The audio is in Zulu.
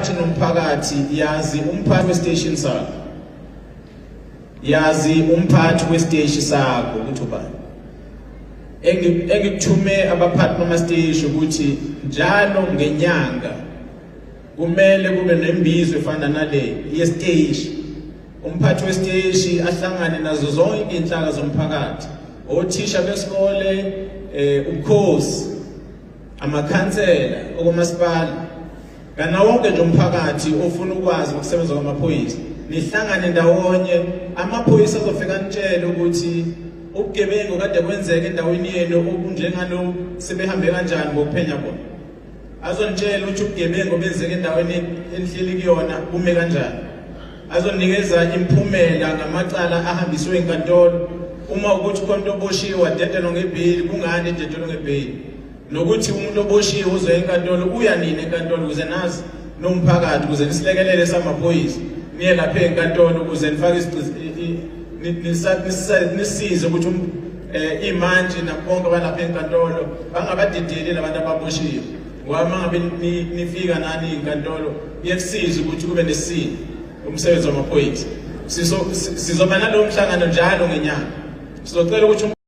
Phakathi nomphakathi, yazi umphathi wesiteshi sakho. Yazi umphathi wesiteshi sakho ukuthi ubani. Engikuthume abaphathi bamasiteshi ukuthi njalo ngenyanga kumele kube nembizo efana nale yesiteshi. Umphathi wesiteshi ahlangane nazo zonke inhlaka zomphakathi, othisha besikole, ubukhosi, amakhansela okomasipala, kana wonke nje umphakathi ofuna ukwazi ukusebenza kwamaphoyisa, nihlangane ndawonye. Amaphoyisa azofika nitshele ukuthi ubugebengu kade kwenzeka endaweni yenu obunjengalo sebehambe kanjani ngokuphenya bona. Azonitshela ukuthi ubugebengu obenzeka endaweni enihleli kuyona bume kanjani. Azonikeza imiphumela ngamacala ahambiswe enkantolo, uma ukuthi khona umuntu oboshiwe wadedelwa ngebheyili, kungani ededelwe ngebheyili, nokuthi umuntu oboshiwe uzoya enkantolo, uya nini enkantolo, ukuze nazi nomphakathi, ukuze nisilekelele samaphoyisa, niye lapha enkantolo ukuze nifake nisize ukuthi imantshi nabonke abalapha enkantolo bangabadedeli labantu ababoshiwe, ngoba uma ngabe nifika nani inkantolo kuyekusiza ukuthi kube nesini umsebenzi wamaphoyisa. Sizoba nalowo mhlangano njalo ngenyanga. Sizocela ukuthi